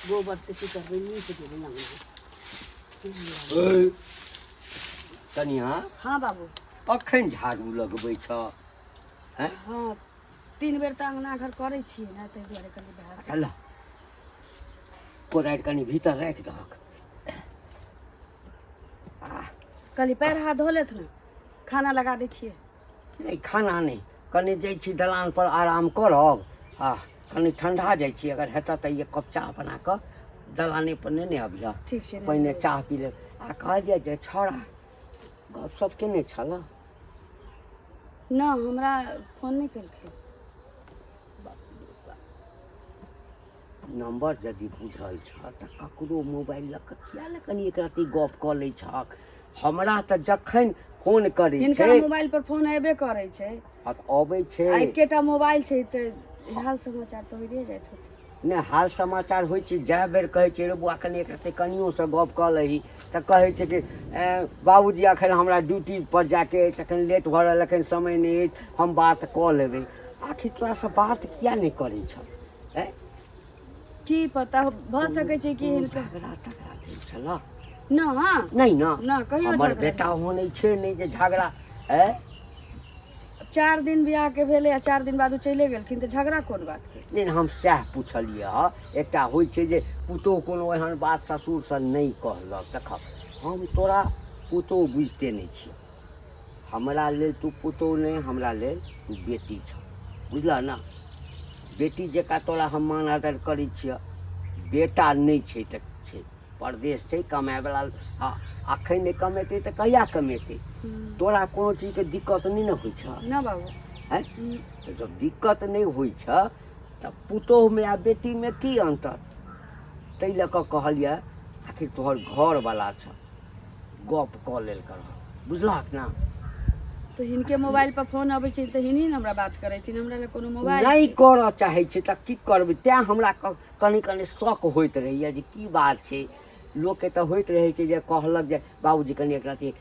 गोबर से की करबै नीप देबै अंगना। कनिया। हाँ बाबू। अखन झाड़ू लगबै छ? हैं? हाँ, 3 बेर तऽ अंगना घर करै छियै ने, ताहि दुआरे कनि भए। अच्छा ल, कोदारि कनि भीतर राखि दहक। कहली पैर हाथ धो लेत ने, खाना लगा दै छियै। नहि, खाना नहि, कनि जाइ छी दलान पर आराम करब आ कनि ठंडा जाइ छी। अगर हेतऽ तऽ एक कप चाह बना कऽ दलाने पर नेने अबिहऽ। ठीक छै। पहिने चाह पी लेब। आ कहलियै जे छौड़ा गपशप केने छल? न, हमरा फोन नहि केलखिन। नम्बर यदि बुझल छह तऽ ककरो मोबाइल लऽ कऽ किया ने कनि एक रत्ती गप कऽ लै छहक? हमरा तऽ जखन फोन करै हिनकर छै मोबाइल पर फोन अयबे करै छै। आ तऽ अबै छै। आ एकेटा मोबाइल छै तऽ हाल समाचार तऽ होइए जाइत होतै। नहि, हाल समाचार होइ छै। जए बेर कहै छै रे बौआ, कनि एक रत्ती कनियोसँ गप कऽ लही, तऽ कहै छै कि बाबूजी, एखन हमरा ड्यूटी पर जाके अछि, एखन लेट भऽ रहल, एखन समय नहि अछि, हम बात कऽ लेबै। आखिर तोरासँ बात किया नहि करै छह? आँय? की पता, भऽ सकै छै कि कोनो हिनकर झगड़ा तगड़ा भेल छल? न। नहि ने? न, कहियो हमर झगड़ा बेटा होने छै नहि जे झगड़ा आँय? 4 दिन बियाह के भेलै आ 4 दिन बाद ओ चलि गेलखिन, तऽ झगड़ा कोन बात के? नहि, हम सएह पुछलियै हँ। एकटा होइ छै जे पुतोहु कोनो एहन बात ससुरसँ नहि कहलक। देखक, हम तोरा पुतोहु बुझिते नहि छियै। हमरा लेल तू पुतोहु नहि, हमरा लेल तू बेटी छह, बुझलह ने? बेटी जकाँ तोरा हम मान आदर करै छियह। बेटा नहि छै तऽ छै, परदेश छै कमायवला। आ अखन नहि कमेतै तऽ कहिया कमेतै? तोरा कोनो चीजके दिक्कत नहि ने होइ छह? ना बाबू। आँय? तऽ जब दिक्कत नहि होइ छह तऽ पुतोहुमे आ बेटीमे की अन्तर? ताहि लऽ कऽ कहलियै, आखिर तोहर घरवला छह, गप कऽ लेल करह, बुझलहक ने? तऽ हिनके मोबाइल पर फोन अबै छै तऽ हिनही ने हमरा बात करै छथिन। हमरा लग कोनो मोबाइल नहि करऽ चाहै छै तऽ की करबै? तैँ हमरा कनि कनि शक होइत रहैए जे की बात छै। लोकके तऽ होइत रहै छै जे कहलक जे बाबूजी, कनि एक रत्ती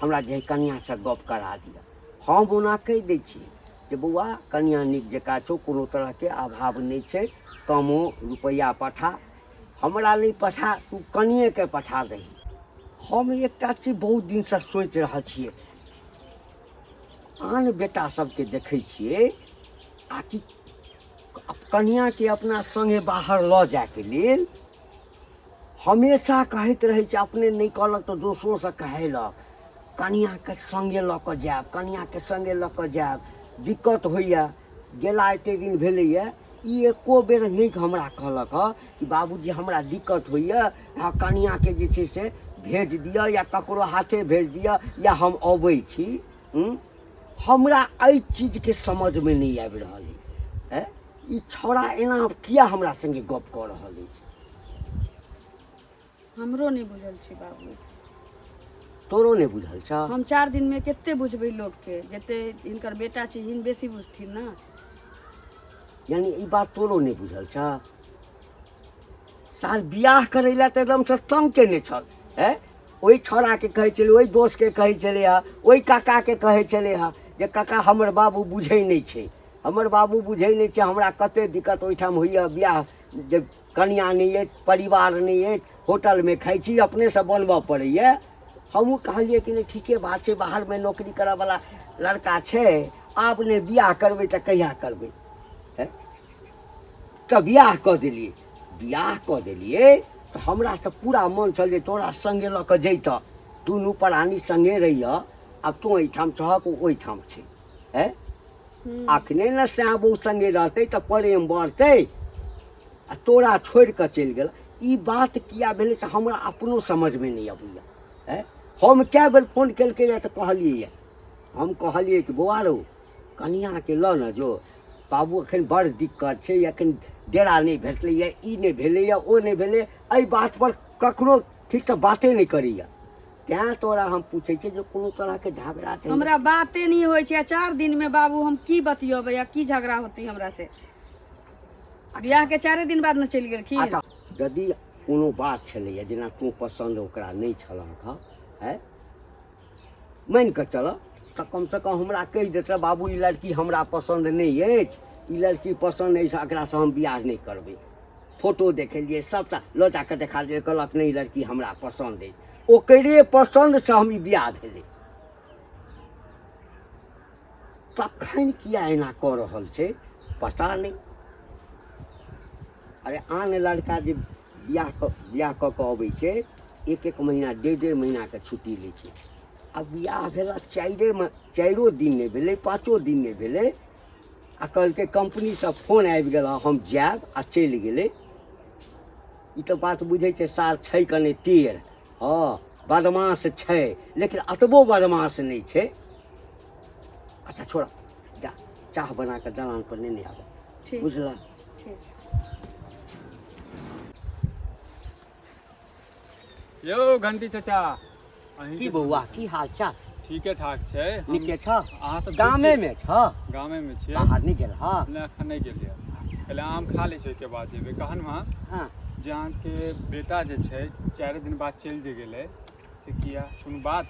हमरा जे कनिआँसँ गप करा दिअ। हम ओना कहि दै छियै जे बौआ, कनिआँ नीक जकाँ छौ, कोनो तरहके अभाव नहि छै, कमो रुपैआ पठा, हमरा नहि पठा, तू कनिएके पठा दही। हम एकटा चीज बहुत दिनसँ सोचि रहल छियै, आन बेटा सबके देखै छियै आ कि कनिआँके अपना सङ्गे बाहर लऽ जायके लेल हमेशा कहैत रहै छै। अपने नहि कहलक तऽ दोसरोसँ कहेलक, कनिआँके सङ्गे लऽ कऽ जायब, कनिआँके सङ्गे लऽ कऽ जायब, दिक्कत होइए। गेला एते दिन भेलैए, ई एको बेर नहि हमरा कहलक हँ कि बाबूजी, हमरा दिक्कत होइए, हँ, कनिआँके जे छै से भेज दिअ या ककरो हाथे भेज दिअ या हम अबै छी। हमरा एहि चीजके समझमे नहि आबि रहल अछि, आँय, ई छौड़ा एना किया हमरा सङ्गे गप कऽ रहल अछि? हमरो नहि बुझल छै बाबू। तोरो नहि बुझल छौ? हम 4 दिनमे कते बुझबै लोकके? जते हिनकर बेटा छै, हिन बेसी बुझथिन ने। यानी ई बात तोरो नहि बुझल छौ? सार बियाह करै लए तऽ एकदमसँ तंग केने छल। आँय, ओहि छौड़ाके कहै छलै, ओहि दोस्तके कहै छलै हँ, ओहि काकाके कहै छलै हँ जे काका, हमर बाबू बुझै नहि छै, हमर बाबू बुझै नहि छै, हमरा कते दिक्कत ओहिठाम होइए, बियाह जे कनिआँ नहि अछि, परिवार नहि अछि, होटलमे खाइ छी, अपनेसँ बनबऽ पड़ैए। हमहूँ कहलियै कि नहि, ठीके बात छै, बाहरमे नौकरी करऽवला लड़का छै, आब नहि बियाह करबै तऽ कहिया करबै? तऽ बियाह कऽ देलियै। बियाह कऽ देलियै तऽ हमरा तऽ पूरा मन छल जे तोरा सङ्गे लऽ कऽ जैतऽ, दुनू प्राणी सङ्गे रहियऽ। आब तोँ एहिठाम छहक, ओ ओहिठाम छै। आँय, अखने ने सएह बहू सङ्गे रहतै तऽ प्रेम बढ़तै। आ तोरा छोड़ि कऽ चलि गेल। ई बात किया भेलै से हमरा अपनो समझमे नहि अबैए। आँय, हम कए बेर फोन केलकैए तऽ कहलियैए, हम कहलियै कि बौआ रौ, कनिआँके लऽ ने जो बाबू, एखन बड़ दिक्कत छै, एखन डेरा नहि भेटलैए, ई नहि भेलैए, ओ नहि भेलै। एहि बातपर ककरो ठीकसँ बाते नहि करैए। तैँ तोरा हम पूछै छियै जे कोनो तरहके झगड़ा छै? हमरा बाते नहि होइ छै। आ 4 दिनमे बाबू हम की बतियेबै आ की झगड़ा होतै हमरा से? बियाह के 4 दिन बाद ने चलि गेलखिन। अच्छा, यदि कोनो बात छलैए, जेना तू पसन्द ओकरा नहि छलहक हँ, आँय, मानि कऽ चलऽ तऽ कमसँ कम हमरा कहि देतऽ, बाबू, ई लड़की हमरा पसन्द नहि अछि, ई लड़की पसन्द अछि, एकरासँ हम बियाह नहि करबै। फोटो देखेलियै, सभटा लऽ जा कऽ देखा देलियै। कहलक नहि, लड़की हमरा पसन्द अछि। ओकरे पसन्दसँ हम ई बियाह भेलै। तखन किया एना कऽ रहल छै पता नहि। अरे आन लड़का जे बियाह कऽ कऽ अबै छै, एक एक महीना, डेढ़ डेढ़ महीनाके छुट्टी लै छै। आ बियाह भेला चारिओ दिन नहि भेलै, पाँचो दिन नहि भेलै, आ कहलकै कम्पनीसँ फोन आबि गेल, हम जायब, आ चलि गेलै। ई तऽ बात बुझै छै सार छै कने टेढ़, हँ, बदमाश छै, लेकिन अतबो बदमाश नहि छै। अच्छा छोड़, जा, चाह बना कऽ दलान पर नेने आबऽ। ठीक। बुझलह? ठीक। यौ घंटी चाचा, अहीं की बौआ, की हाल चाल? ठीके ठाक छै। नीके छ? अहाँ सब ठीक गामे छी? मे छ? गामे मे छियै। बाहर नहि गेल? हँ। नहि, एखन नहि गेलियै। पहिले आम खा लै छी, ओहिके बाद जेबै। कहन हँ जे अहाँके बेटा जे छै 4 दिन बाद चलि जे गेलै से किया? कोनो बात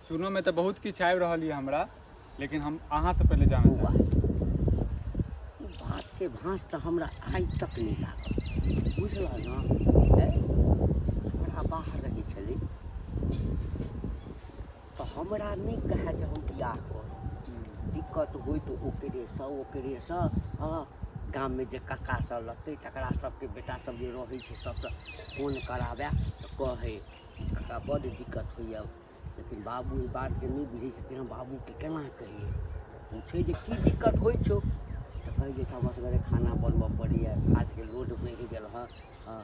सुनोमे तऽ बहुत किछु आबि रहल यऽ हमरा, लेकिन हम अहाँसँ पहिले जानऽ बौआ, चाहै छी। ई बातके भाँज तऽ हमरा आइ तक नहि लागल, बुझलह ने? छोड़ा बाहर रहै छलै तऽ हमरा नहि कहए जे हम बियाह करब। दिक्कत होइ तऽ ओकरेसँ, हँ, गाममे जे कक्का सब लगतै तकरा सबके बेटा सब जे रहै छै, सबसँ फोन कराबए तऽ कहै, कक्का, बड्ड दिक्कत होइए। लेकिन बाबू एहि बातके नहि बुझै छथिन। हम बाबूके केना कहियै? पूछै जे की दिक्कत होइ छौ, तऽ कहै जे हम असगरे खाना बनबऽ पड़ैए, काजके लोड बढ़ि गेल हँ। हँ,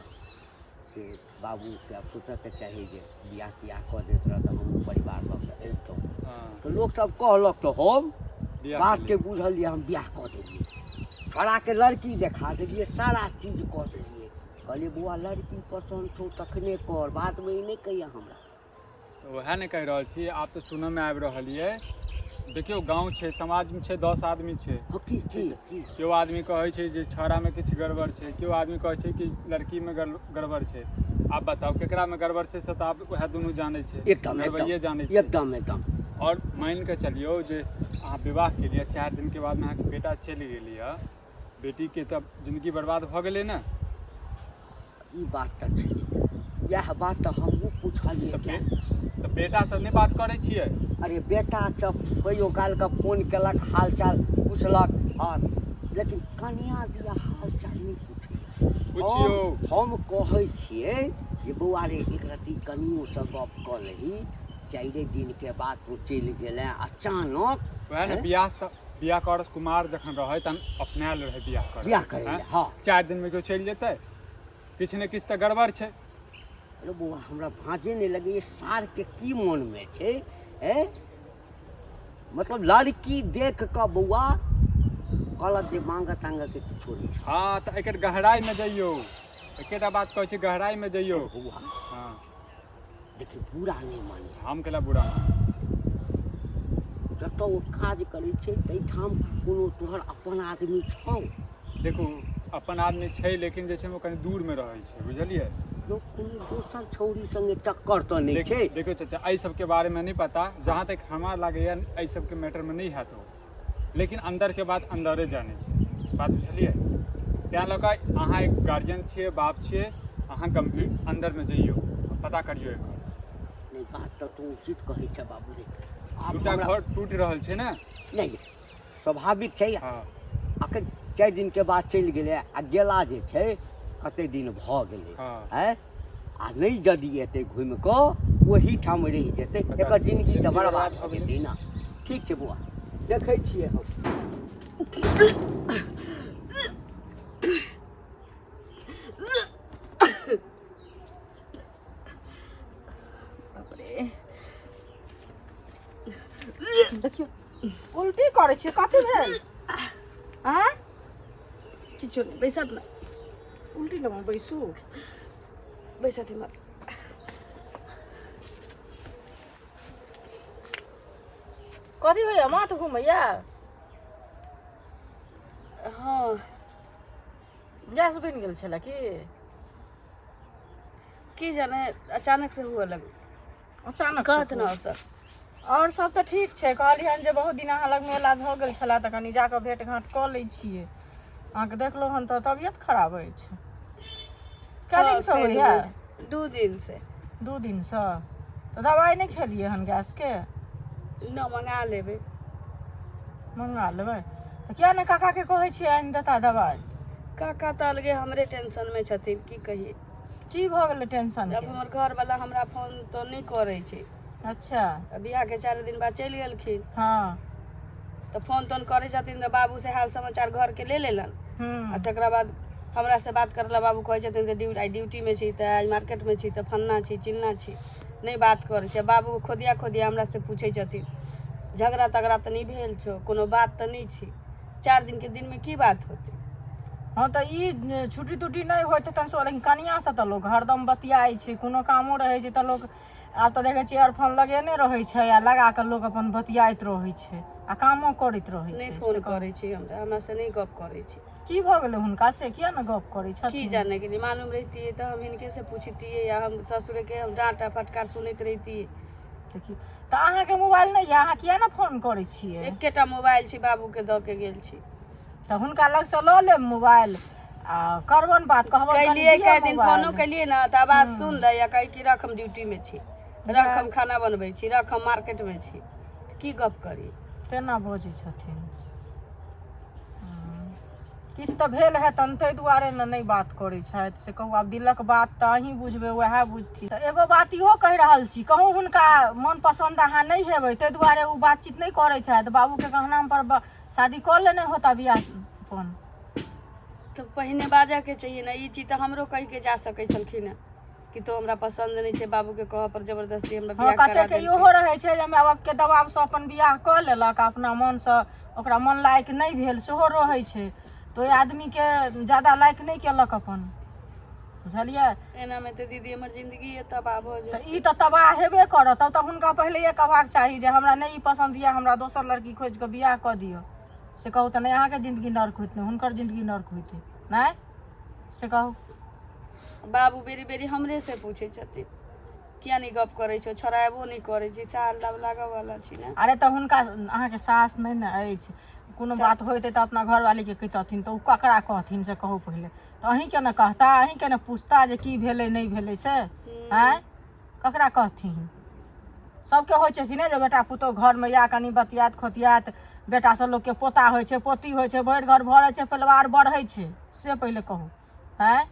से बाबूके आब सोचऽके चाही जे बियाह तियाह कऽ दैत रहऽ तऽ हमहूँ परिवार लऽ कऽ अबितहुँ। तऽ लोकसब कहलक तऽ हम बियाह बातके केलियै। बुझलियै, हम बियाह कऽ देलियै। छोड़ाके लड़की देखा देलियै, सारा चीज कऽ देलियै। कहलियै, बौआ, लड़की पसन्द छौ तखने कर, बादमे ई नहि कहिया हमरा। तऽ उएह ने कहि रहल छी। आब तऽ सुनयमे आबि रहल यऽ, देखियौ, गाँव छै, समाजमे छै, 10 आदमी छै। हँ, की की की? केओ आदमी कहै छै जे छौड़ामे किछु गड़बड़ छै, केओ आदमी कहै छै कि लड़कीमे गड़बड़ छै। आब बताउ, केकरामे गड़बड़ छै? से तऽ आब उएह दुनू जानै छै। एकदम एकदम। गड़बड़िए जानै छै। एकदम एकदम। आओर मानि कऽ चलियौ जे अहाँ विवाह केलियै, 4 दिनके बादमे अहाँके बेटा चलि गेलियै, बेटीके तऽ जिन्दगी बर्बाद भऽ गेलै ने? ई बात तऽ छै, इएह बात तऽ हमहूँ पुछलियै। तऽ बेटा सब नहि बात करै छियै? अरे, बेटा सब कहियो कालके फोन केलक, हालचाल पुछलक, हँ, लेकिन कनिया दिया हालचाल नहि पुछैए। पुछियौ। हम कहै छियै जे बौआ रे, एक रत्ती कनियोसँ गप कऽ लही। 4 दिनके बाद तू चलि गेलै अचानक। वएह ने। बियाह कर कुमार जखन रहै तहन अपनायल रहै बियाह कर। बियाह करै लए, हँ। 4 दिनमे केओ चलि जेतै? किछु ने किछु तऽ गड़बड़ छै। अरे बौआ, हमरा भाँजे नहि लगैए सारके की मोनमे छै। ए मतलब लड़की देख कऽ बौआ कहलक जे मांगऽ तांगऽ के किछो नहि छै। हँ, तऽ एकर गहराइमे जइयौ। एकेटा बात कहै छी, गहराइमे जइयौ। बौआ, देखी, बुरा नहि मानिए। हम केला बुरा मानब? जतऽ ओ काज करै छै ताहिठाम कोनो तोहर अपन आदमी छौ? देखू, अपन आदमी छै, लेकिन जे छै ओ कनि दूरमे रहै छै, बुझलियै? लोक कोनो दोसर छौरी संगे चक्कर तऽ नहि छै? देखियौ चाचा, एहि सबके बारेमे नहि पता। जहाँ तक हमरा लागैए, एहि सबके मैटरमे नहि हैत ओ, लेकिन अन्दरके बात अन्दरे जानै छै। बात बुझलियै? तैँ लऽ कऽ अहाँ एक गार्जियन छियै, बाप छियै, अहाँ गम्भीर अन्दरमे जइयौ, पता करियौ एकर। नहि, बात तऽ तू उचित कहै छै बाबू रे। आब दूटा हमरा घर टूटि रहल छै ने। नहि, स्वाभाविक छै। अखन 4 दिनके बाद चलि गेलै, आ गेला जे छै कते दिन भऽ गेलै। आँय, आ नहि यदि एतै घुमि कऽ, ओहीठाम रहि जेतै, एकर जिनगी तऽ बर्बाद भऽ जेतै ने। ठीक छै बौआ, देखै छियै हम। बाप रे, देखियौ, उल्टी करै छियै, कथी भेल? आँय? किछो नहि, बैसत ने। उल्टी लगमे बैसू। बैसत हिम्मत। कथी होइया? माथ घुमैया? हँ। गैस बनि गेल छलै की? की जाने, अचानक से हुए लग अचानक? कहत ने और सब? आओर सब तऽ ठीक छै। कहलियै हन जे बहुत दिन अहाँ लग मेला भऽ गेल छलै, तऽ कनि जाकऽ भेट घाँट कऽ लै छियै। अहाँके देखलहुँ हन तऽ तबियत खराब अछि। कए दिनसँ होइए? 2 दिन से। 2 दिनसँ? तऽ दबाइ नहि खेलियै हन गैसके? न, मंगा लेबै। मंगा लेबै तऽ किया नहि काकाके कहै छियै आनि देता दबाइ? काका तऽ अलगे हमरे टेंशनमे छथिन, की कहियै। की भऽ गेलै टेंशन? जब हमर घरवला हमरा फोन तऽ नहि करै छै। अच्छा। बियाहके 4 दिन बाद चलि गेलखिन। हँ। तऽ फोन तोन करै छथिन तऽ बाबू से हाल समाचार घरके ले लेलन आ तकरा बाद हमरा से बात करला बाबू कहै छथिन तऽ आइ ड्यूटीमे छी, तऽ आइ मार्केटमे छी, तऽ फन्ना छी, चिन्ना छी, नहि बात करै छै। बाबू खोदिया खोदिया हमरा से पूछै छथिन, झगड़ा तगड़ा तऽ नहि भेल छौ, कोनो बात तऽ नहि छी? 4 दिनके दिनमे की बात होतै? हँ, तऽ ई छुट्टी तुट्टी नहि होइत हेतनि से, लेकिन कनिआँसँ तऽ लोक हरदम बतियाइ छै। कोनो कामो रहै छै तऽ लोक आब तऽ देखै छियै इयरफोन लगेने रहै छै आ लगा कऽ लोक अपन बतियाइत रहै छै आ कामो करैत रहै नहि छै। फोन करै छै हमरा, हमरा से नहि गप करै छै। की भऽ गेलै हुनका से? किया ने गप करै की छथिन? जाने गेली। मालूम रहितियै तऽ हम हिनके से पूछतियै या हम ससुरके हम डाँट आ फटकार सुनैत रहितियै। देखियौ तऽ, अहाँके मोबाइल नहि यऽ? अहाँ किया ने फोन करै छियै? एकेटा मोबाइल छै, बाबूके दऽ के गेल छी। तऽ हुनका लगसँ लऽ लेब मोबाइल आ करबनि बात, कहबनि कनि कैलियै दिअ कए दिन मोबाइल। फोनो केलियै ने तऽ आवाज सुन लै या कहै कि रख, हम ड्यूटीमे छी, रख, हम खाना बनबै छी, रख, हम मार्केटमे छी। तऽ की गप करी? केना बजै छथिन? किछु तऽ भेल हेतनि, ताहि दुआरे ने नहि बात करै छथि, से कहू। आब दिलक बात तऽ अहीं बुझबै, उएह बुझथिन। तऽ एगो बात इहो कहि रहल छी, कहूँ हुनका मन पसन्द अहाँ नहि हेबै, ताहि दुआरे ओ बातचीत नहि करै छथि। बाबूके कहनाम पर शादी कऽ लेने होता बियाह अपन। तऽ पहिने बाजऽके चाहिए ने। ई चीज तऽ हमरो कहि के जा सकै छलखिन हेँ कि तो हमरा पसन्द नहि छै। बाबूके कहऽ पर जबरदस्ती हमरा हँ बियाह करा कतेकके देलकै। इहो रहै छै जे माय बापके दबावसँ अपन बियाह कऽ लेलक आ अपना मनसँ ओकरा मन लायक नहि भेल, सेहो रहै छै। तऽ ओहि आदमीके जादा लाइक नहि केलक अपन, बुझलियै? एनामे तऽ दीदी हमर जिंदगी तबाह भऽ तऽ जायत। ई तऽ तबाह हेबे करत। तब तऽ हुनका पहिले कहबाक चाही जे हमरा नहि ई पसन्द यऽ, हमरा दोसर लड़की खोजि कऽ बियाह कऽ दिअ, से कहू। तऽ नहि अहाँके जिंदगी नर्क होइत, नहि हुनकर जिंदगी नर्क होइतै, नहि से कहू? बाबू बेरी बेरी हमरे से पूछै छथिन, किया नहि गप करै छौ, छोड़ाबो नहि करै छी, साल लाब लागऽ वाला छी ने। अरे, तऽ हुनका अहाँके सास नहि ने अछि? कोनो बात होइतै तऽ अपना घरवालीके कहितथिन, तऽ ओ ककरा कहथिन से कहू पहिले? तऽ अहीँके ने कहता, अहीँके ने पूछता जे की भेलै, नहि भेलै से। आँय, ककरा कहथिन? सबके होइ छै कि नहि जे बेटा पुतोहु घरमे या कनि बतियात खोतियात, बेटासँ लोकके पोता होइ छै, पोती होइ छै, भरि घर भरै छै, परिवार बढ़ै छै, से पहिले कहू? आँय,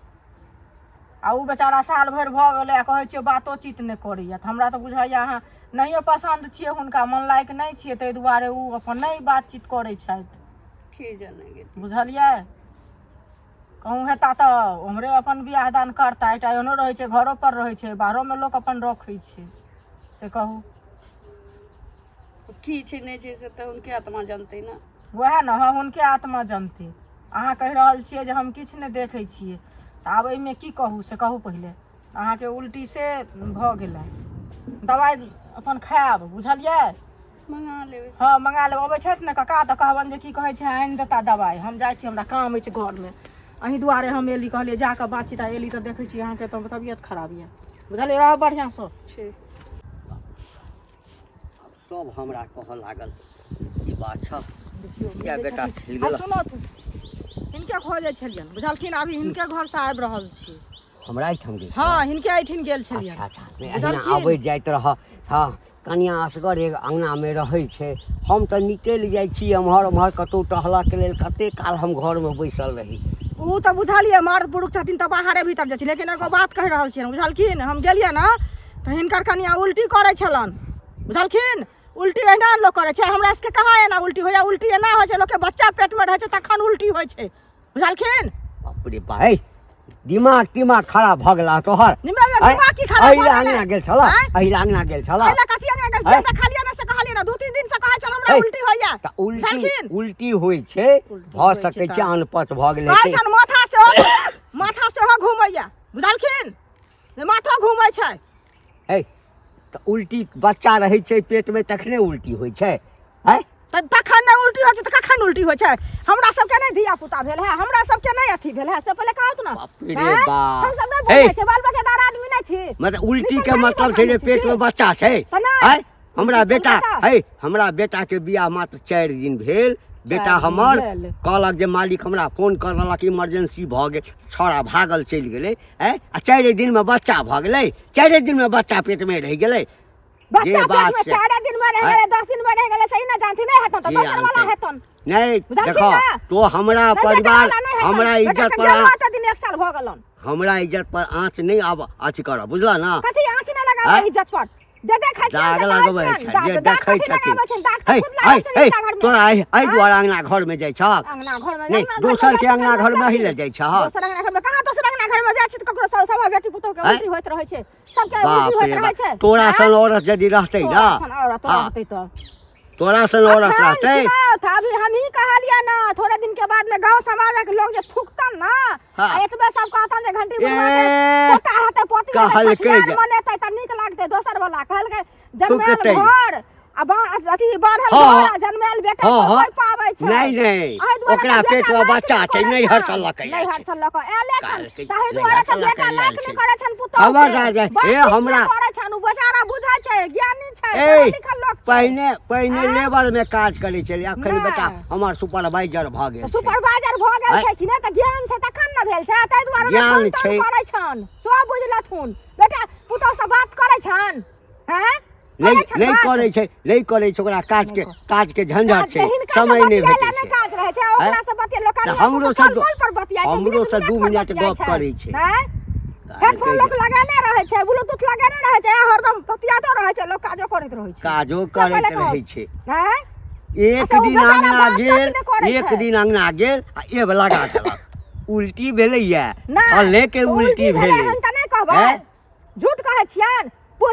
आ ओ बेचारा साल भरि भऽ गेलै आ कहै छियै बातोचीत नहि करैया, तऽ हमरा तऽ बुझाइया अहाँ नहिए पसन्द छियै हुनका, मन लायक नहि छियै, ताहि दुआरे ओ अपन नहि बातचीत करै छथि। की जाने गेली। बुझलियै? कहूँ हेता तऽ ओम्हरे अपन बियाह दान करता। एकटा एहनो रहै छै, घरो पर रहै छै, बाहरोमे लोक अपन रखै छै, से कहू? की छै, नहि छै, से तऽ हुनके आत्मा जानतै ने। वएह ने। हँ, हुनके आत्मा जनतै। अहाँ कहि रहल छियै जे हम किछु नहि देखै छियै, तऽ आब एहिमे की कहू, से कहू पहिले। अहाँके उल्टी से भऽ गेलै, दबाइ अपन खायब, बुझलियै? मंगा लेबै। हँ, मंगा लेब। अबै छथि ने काका तऽ कहबनि जे की कहै छै, आनि देता दबाइ। हम जाइ छी, हमरा काम अछि घरमे। अहीं दुआरे हम एली, कहलियै जा कऽ बातचीत। आ एली तऽ देखै छी अहाँके तऽ तबियत खराब यऽ, बुझलियै? रहब बढ़िआँसँ। ठीक। आब सब हमरा कहऽ लागल, ई बात छह देखियौ। किया बेटा चलि आ गेल? सुनत, हिनके खोजै छलियनि, बुझलखिन? अभी हिनके घरसँ आबि रहल छी। हमरा एहिठाम गेल? हँ, हिनके एहिठिन गेल छलियनि। अच्छा अच्छा, नहि, अहिना बुझलखिन? अबैत जाइत रह। हँ, कनिया असगर एक अङ्गनामे रहै छै, हम तऽ निकलि जाइ छी एम्हर ओम्हर कतहु टहलऽके लेल। कते काल हम घरमे बैसल रही। ओ तऽ बुझलियै, मर्द पुरुष छथिन तऽ बाहरे भीतर जाइ छै, लेकिन एगो बात कहि रहल छियनि, बुझलखिन? हम गेलियै ने तऽ हिनकर कनिया उल्टी करै छलनि, बुझलखिन? उल्टी एहिना लोक करै छै? हमरा सबके कहाँ एना उल्टी होइया? उल्टी एना होइ छै, लोकके बच्चा पेटमे रहै छै तखन उल्टी होइ छै, बुझलखिन? बाप रे बा, हे, दिमाग तिमाग खराब भऽ गेला तोहर? दिमाग दिमाग की खराब एहि भऽ गेलै? अङ्गना गेल छल? आँय? एहि अङ्गना गेल छल? एहि लए कथी अंगना गेल आँय? छियै? देखलियै ने से कहलियै ने, 2-3 दिन से कहै छल हमरा हे, उल्टी होइया। तऽ उल्टी बुझलखिन? उल्टी होइ छै, उल्टी भऽ होइ छै। सकै छै तऽ। अनपच भऽ गेल कहै हेतै। छनि माथा सेहो, माथा सेहो घुमैया, बुझलखिन? जे माथो घुमै छै। हे, तऽ उल्टी बच्चा रहै छै पेटमे तखने उल्टी होइ छै, आँय? तऽ तखन नहि उल्टी होइ छै तऽ कखन उल्टी होइ छै? हमरा सबके नहि धिया पुता भेल है? हमरा सबके नहि अथी भेल है, से पहिले कहत ने। बाप रे हैं? बाप। हम सब नहि हे। बुझै छै, बाल बच्चेदार आदमी नहि छी? मतलब उल्टी के निसंतानी मतलब छै जे बना लै छी पेट में की? बच्चा छै। तऽ नहि। आँय, हमरा उल्टी बेटा तऽ है, हमरा बेटा के बियाह मात्र 4 दिन भेल। बेटा चारि दिन हमर भेल। कहलक जे मालिक हमरा फोन कर रहलक इमरजेंसी भऽ गेल, छौड़ा भागल चलि गेलै। आँय, आ 4 दिनमे बच्चा भऽ गेलै, 4 दिनमे बच्चा पेटमे रहि गेलै। बच्चा जे पेट बात में से 4 दिन में रह आँय? गेलै, 10 दिन में रह गेलै, सही ना जानती नहीं हेतन तऽ जे दोसर वाला जानतै। हेतन। नहीं बुझलखिन देखो ना? तो हमरा नहीं, बेटा परिवार वाला नहीं हेतन। हमरा बेटा इज्जत के पर गेलो तऽ दिन 1 साल भऽ गेलन। हमरा इज्जत पर आँच नहीं आब अथी करब, बुझल ना? कथी आँच नहीं लगाबै आँय? इज्जत पर? जे देखै छियनि दाग से कहै लगबै छियनि। छै दाग जे दाग देखै कथी छथिन। लगाबै छनि? दाग तऽ हे खुद लागै हे छनि हे हिनका घरमे। तोरा एहि आँय? दुआरे अंगना घर में जाइ छहक? अंगना घर में नहीं, अंगना घर में दोसर जाइ के छै अंगना तऽ घर में लोक ही ले जाइ छहक। दोसर अंगना घर में कहाँ? दोसर अंगना घर में जाइ छै तऽ ककरो सब सब बेटी पुतोह के आँय? उल्टी होइत रहै छै, सबके बाप उल्टी होइत रे रहै बाप, छै। तोरा आँय? सन औरत यदि रहतै तोरा ना, सन औरत हाँ, रहतै तऽ तोरा सन औरत अखन रहतै। सुनाओ तऽ अभी हम ही कहलियै ना, थोड़े दिन के बाद में गांव समाजक लोग जे थूकतन ना, हाँ। आ एतबे सब कहतन जे घंटी बुढ़वा के ए, पोता हेतै, पोती हेतै, कहलकै छठियार जे मनेतै तऽ नीक लागतै। दोसर वाला कहलकै जन्मायल थूकतै। घर आ अथी बढ़ल हाँ। घर आ जन्मायल बेटा हाँ, के हाँ। कोइ पाबै छै। नहीं, नहीं, एहि दुआरे ओकरा तऽ बेटा पेटमे लायक बच्चा नहि छै, करै नहि छन। हर्षल लऽ कऽ नहि आयल छै। हर्षल लऽ कऽ आयले छन। कहलकै, ताहि नहि दुआरे तऽ हर्षल लऽ बेटा कऽ आयल लायक नहि छै। करै छन पुतोहु के। खबरदार जे, बातचीत हे नहि हमरा करै छन, ओ बेचारा बुझै छै, ज्ञानी छै, ए, पढ़ल लिखल लोक छै। पहिने पहिने आँय? लेबर में काज करै छलै, अखन नहि। बेटा हमर सुपरवाइजर भऽ गेल छै। सुपरवाइजर भऽ गेल आँय? छै कि नहि तऽ ज्ञान छै तखन ने भेल छै, ताहि दुआरे ने ज्ञान फोन तोन छै। करै छन, सब बुझलथुन। बेटा पुतोहु से बात करै छन? हैं? नहि करै छन नहि बात? करै छै, नहि करै छै, ओकरा काज के काज के झंझट काज छै, के हिनका से समय नहि बतियाय भेटै लए नहि छै। काज रहै छै, आँय? ओकरा से बतिया लोक तऽ कनिया से हमरो तऽ से कल कल पर बतियाइ छै, हमरो मिनट से मिनट 2 पर मिनट बतियाइ गप छै। करै छै। आँय? हेडफोन लोक लगेने रहै छै, ब्लूटूथ लगेने रहै छै, हरदम बतियातो रहै छै, लोक काजो करैत रहै छै। काजो से पहिले करैत कहू। रहै छै। आँय? एक अच्छा, ओ दिन बेचारा अंगना बात तक गेल, नहि करै एक छै। दिन अंगना गेल आ एब लगा देलक, उल्टी भेलैया, नहि, फल्ले के तऽ उल्टी भेलै। हन तऽ नहि कहबै। आँय? झूठ कहै छियनि?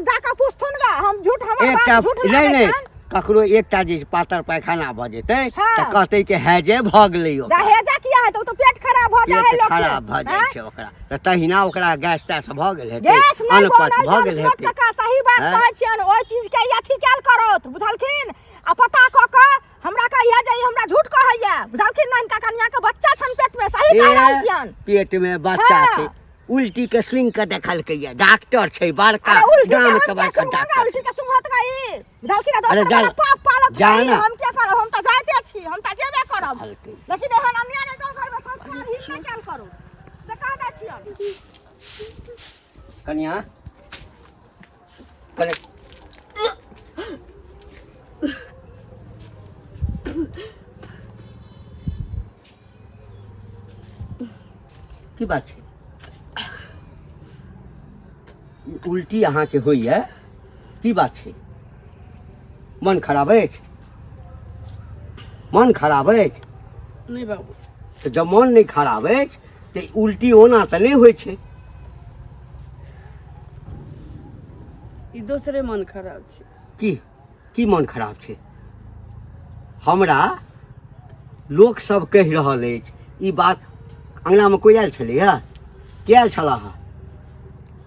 जाकऽ पुछथुन गा, हम झूठ हमर एकटा बात झूठ नहि लागै नहि छनि? ककरो एकटा जे पातर पैखाना भऽ जेतै हाँ। तऽ कहतै कि हैजे भऽ गेलै जा ओकरा। हेजा किया हेतै? ओ तऽ पेट खराब भऽ जाइ है पेट लोकके। खराब भऽ जाइ आँय? छै ओकरा, तऽ तहिना ओकरा गैस तैस भऽ गेल हेतै, गैस नहि अनपच बनल भऽ छनि गेल सुनत हेतै। काका, सही बात आँय? कहै छियनि। ओहि चीज के ई अथी कयल करत, बुझलखिन? आ पता कऽ कऽ हमरा कहिया जे ई हमरा झूठ कहैया, बुझलखिन ने? हिनका कनिया के बच्चा छनि पेट में, सही कहि रहल ए, छियनि। पेट में बच्चा हाँ। छै, उल्टी के सुनि के देखलकै या डॉक्टर छै बड़का, अरे उल्टी के गाम हम के किया बड़का सुनबै? डॉक्टर। उल्टी के सुनत गा ई, बुझलखिन ने? अरे दोसर जा- वाला पाप पालत जा ई, ना। हम किया पालब? हम तऽ जाइते छी, हम तऽ जेबे करब, कहलकै। लेकिन एहन अन्याय नहि गाँव घर में संस्कार ही नहि कयल करू, से कह दै छियनि। कनिया कने की बात छै? ई उल्टी अहाँके होइए, की बात छै? मन खराब अछि? मन खराब अछि? नहि बाबू। तऽ जब मन नहि खराब अछि तऽ उल्टी ओना तऽ नहि होइ छै। ई दोसरे मन खराब छै। की की मन खराब छै? हमरा लोकसभ कहि रहल अछि ई बात। अङ्गनामे कोइ आयल छलैए? के आयल छलह हँ?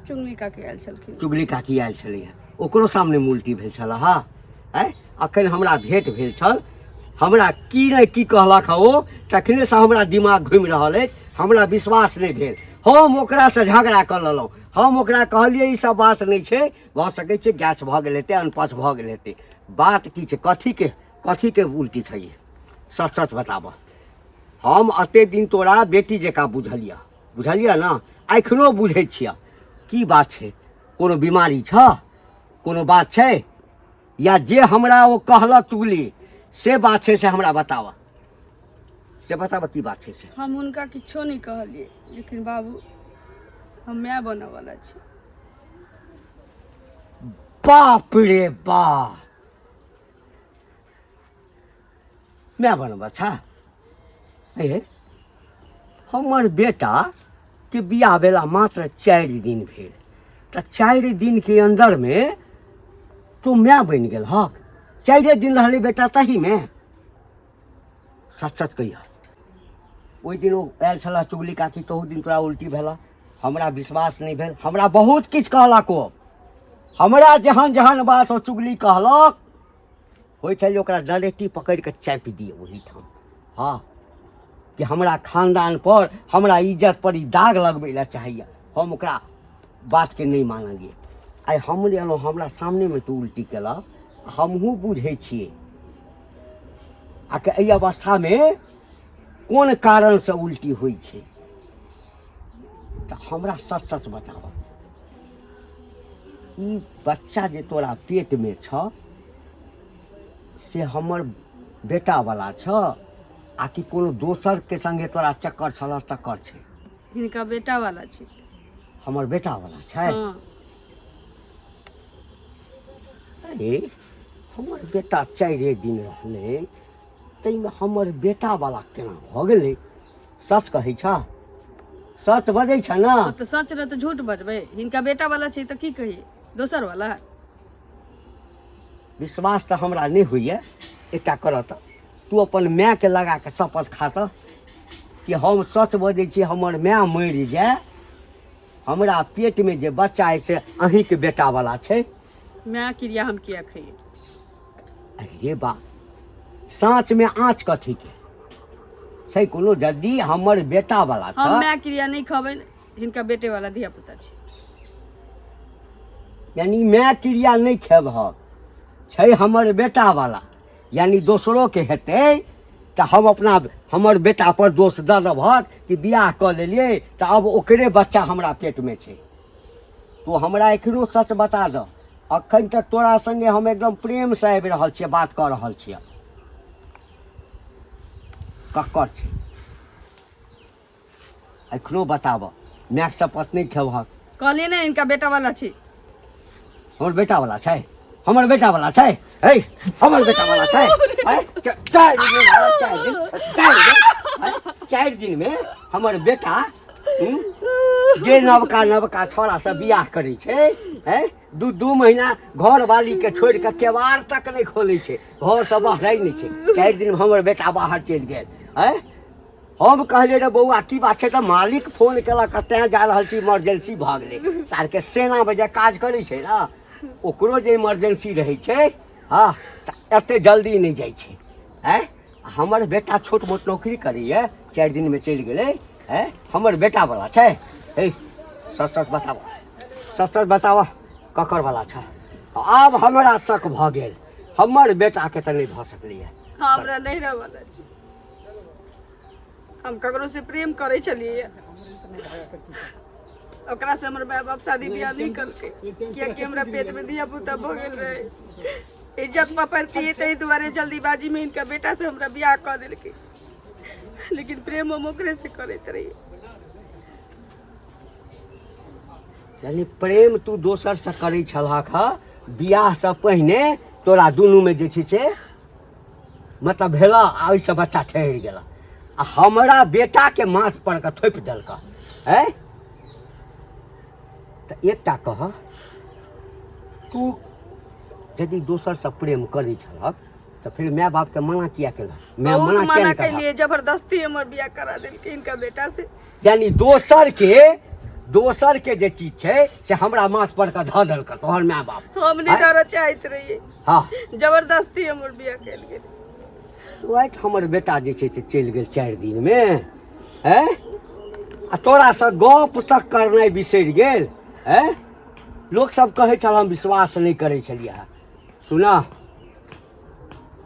चुगली काकी आयल छलखिन। चुगली काकी आयल छलैए, ओकरो सामनेमे उल्टी भेल छलह हँ? आँय, अखन हमरा भेँट भेल छल, हमरा की नहि की कहलक हँ ओ, तखनेसँ हमरा दिमाग घुमि रहल अछि, हमरा विश्वास नहि भेल, हम ओकरासँ झगड़ा कऽ लेलहुँ। हम ओकरा कहलियै ई सब बात नहि छै, भऽ सकै छै गैस भऽ गेल हेतै, अनपच भऽ गेल हेतै। बात की छै? कथीके कथीके उल्टी छै ई? सच सच बताबऽ। हम एते दिन तोरा बेटी जकाँ बुझलियऽ, बुझलियऽ ने? एखनो बुझै छियऽ। की बात छै? कोनो बीमारी छऽ? कोनो बात छै? या जे हमरा ओ कहलक चुगली से बात छै, से हमरा बताबऽ, से बताबऽ की बात छै से। हम हुनका किछो नहि कहलियै, लेकिन बाबू हम माय बनऽ वाला छी। बाप रे बाप, माय बनबऽ छा? ए, हमर बेटा के बियाह भेला मात्र 4 दिन भेल, तऽ 4 दिनके अन्दरमे तू माय बनि गेल हक? 4 दिन रहलै बेटा तहीमे? सच सच कहिया, ओहि दिन ओ आयल छलह चुगली काकी, तहू दिन तोरा उल्टी भेला? हमरा विश्वास नहि भेल। हमरा बहुत किछु कहलक ओ, हमरा जेहन जेहन बात ओ चुगली कहलक, होइ छल जे ओकरा डरेटी पकड़ि कऽ चापि दिअ ओहिठाम। हँ, कि हमरा खानदान पर, हमरा इज्जत पर ई दाग लगबै लए चाहैए। हम ओकरा बातके नहि मानलियै। आइ हम एलहुँ, हमरा सामनेमे तू उल्टी केलक, हमहूँ बुझै छियै। आ के एहि अवस्थामे कोन कारणसँ उल्टी होइ छै तऽ हमरा सच सच बताबऽ ई बच्चा जे तोरा पेटमे छऽ से हमर बेटावला छऽ आ कि कोनो दोसरके सङ्गे तोरा चक्कर छलऽ तक्कर छै हिनका बेटा वाला छै। हमर बेटावला छै? हँ। अरे हमर बेटा 4 दिन रहलै ताहिमे हमर बेटावला केना भऽ गेलै? सच कहै छह? सच बजै छ ने? तऽ सच रह तऽ झूठ बजबै? हिनका बेटा वाला छै तऽ की कहियै दोसर वाला? विश्वास तऽ हमरा नहि होइए। एकटा करऽ तऽ तू अपन मायके लगा कऽ शपथ खा तऽ कि हम सच बजै छी, हमर माय मरि जाय, हमरा पेटमे जे बच्चा अइ से अहीँके बेटावला छै। माय क्रिया हम किया खइयै? अरे बा, साँचमे आँच कथीके छै? कोनो यदि हमर बेटावला हम छ माय क्रिया नहि खबै, हिनका बेटे वाला धिया पुता छै। यानी माय क्रिया नहि खेबहक, छै हमर बेटावला, यानी दोसरोके हेतै तऽ हम अपना हमर बेटापर दोष दऽ देबहक कि बियाह कऽ लेलियै तऽ आब ओकरे बच्चा हमरा पेटमे छै। तू हमरा एखनो सच बता दऽ। अखन तक तोरा संगे हम एकदम प्रेमसँ आबि रहल छियै, बात कऽ रहल छियै। ककर छै एखनो बताबऽ। मायके शपथ नहि खेबहक। कहलियै ने हिनका बेटा वाला छै। हमर बेटावला छै? हमर बेटावला छै? हे, हमर बेटावला छै? हे, 4 दिन, 4 दिन, 4 दिन, हे, 4 दिनमे हमर बेटा जे नवका नवका छौड़ा सब बियाह करै छै, हे, 2 2 महीना घरवालीके छोड़ि कऽ केवाड़ तक नहि खोलै छै, घरसँ बहरै नहि छै, 4 दिनमे हमर बेटा बाहर चलि गेल। हैं, हम कहलियै रे बौआ, की बात छै? तऽ मालिक फोन केलक तैँ जा रहल छी, इमरजेंसी भऽ गेलै। सारके सेनामे जे काज करै छै ने, ओकरो जे इमरजेंसी रहै छै, हँ, तऽ एते जल्दी नहि जाइ छै। आँय, हमर बेटा छोट मोट नौकरी करैए, 4 दिनमे चलि गेलै। आँय, हमर बेटावला छै? हे, सच सच बताबऽ, सच सच बताबऽ, ककरवला छै? आब हमरा शक भऽ गेल, हमर बेटाके तऽ नहि भऽ सकलैए। हमरा नैहरा वाला छै। हम ककरो से प्रेम करै छलियै, ओकरा से हमर माय बाप शादी बियाह नहि केलकै, कियाकि हमरा पेट में धिया पुता भऽ गेल रहे। इज्जत पकड़तियै, ताहि दुआरे जल्दीबाजी में हिनका बेटा से हमरा बियाह कऽ देलकै, लेकिन प्रेम हम ओकरे से करैत रहियै। यानी प्रेम तू दोसरसँ करै छलहक हँ, बियाहसँ पहिने तोरा दुनूमे जे छै से मतलब भेलऽ आ ओहिसँ बच्चा ठहरि गेल आ हमरा बेटाके माथ पर के थोपि देलक। है तऽ एकटा कह, तू यदि दोसरसँ प्रेम करै छलहक तऽ फेर माय बापके मना किया केलक? माय बहुत मना किया मना नहि केलक? केलिए, जबरदस्ती हमर बियाह करा देलकै हिनका बेटा से। यानी दोसर के जे चीज छै से हमरा माथ पर के धऽ देलक तोहर माय बाप। हम नहि करऽ चाहैत रहियै। जबरदस्ती हमर बियाह कयल गेल। वएह हमर बेटा जे छै से चलि गेल 4 दिनमे, हैं, आ तोरासँ गप तक करनाइ बिसरि गेल। हैं, लोकसभ कहै छल, हम विश्वास नहि करै छलियै हँ। सुनह,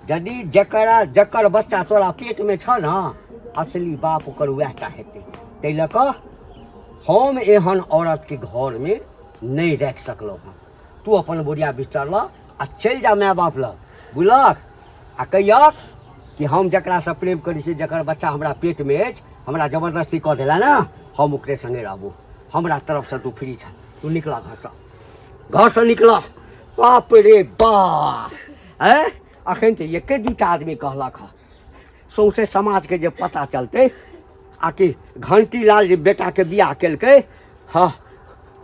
यदि जकरा जकर बच्चा तोरा पेटमे छह ने, असली बाप ओकर उएह टा हेतै। ताहि लऽ कऽ हम एहन औरतके घरमे नहि राखि सकलहुँ हँ। तू अपन बोरिया बिस्तर लऽ आ चलि जा माय बाप लग, बुझलक? आ कहियक कि हम जकरासँ प्रेम करै छी, जकर बच्चा हमरा पेटमे अछि, हमरा जबरदस्ती कऽ देला ने, हम ओकरे सङ्गे रहबो। हमरा तरफसँ तू फ्री छ। तू निकला घरसँ, घरसँ निकला। बाप रे बाप, आँय, अखन तऽ एके दूटा आदमी कहलक हँ, सौँसे समाजके जे पता चलतै आ कि घंटी लाल जे बेटाके बियाह केलकै हँ,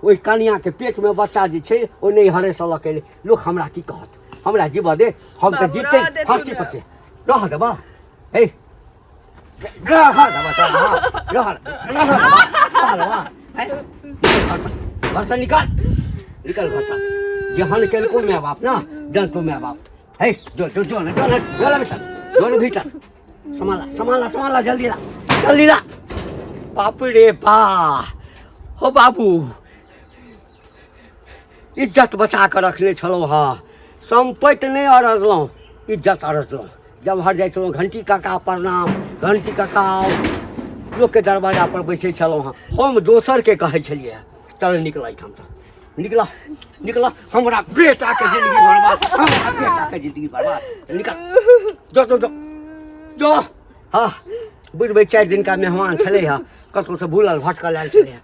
ओहि कनियाके पेटमे बच्चा जे छै ओ नैहरेसँ लऽ के एलै, लोक हमरा की कहत? हमरा जीबऽ दे, हम तऽ बाबू, जीते रहऽ दे तू फाँसी ने। पर छै। रह देबऽ, हे, रह देबऽ तोरा, हँ, रह रह देबऽ, रह देबऽ, हे, घरसँ घरसँ निकल, निकल घरसँ। जेहन केलको माय बाप ने जानतो माय बाप। हे, जो जो जो ने, जो ने, जो ने भीतर, जो ने भीतर। सम्हाला, सम्हाला, सम्हाला, जल्दी ला, जल्दी ला। बाप रे बा, हो बाबू, इज्जत बचा कऽ रखने छलहुँ हँ। सम्पत्ति नहि अरजलहुँ, इज्जत अरजलहुँ। जब हर जाइ छलहुँ, घंटी काका प्रणाम, घंटी काका आउ, लोकके दरवाजा पर बैसै छलहुँ हँ। हम दोसरके कहै छलियै हँ, चल निकल एहिठामसँ, निकल निकल, हमरा बेटाके जिंदगी बर्बाद, हमरा बेटाके जिंदगी बर्बाद, निकल, जो जो जो जो। हँ, बुझबै 4 दिनका मेहमान छलै हँ, कतहुसँ भूलल भटकल आयल छलै हँ।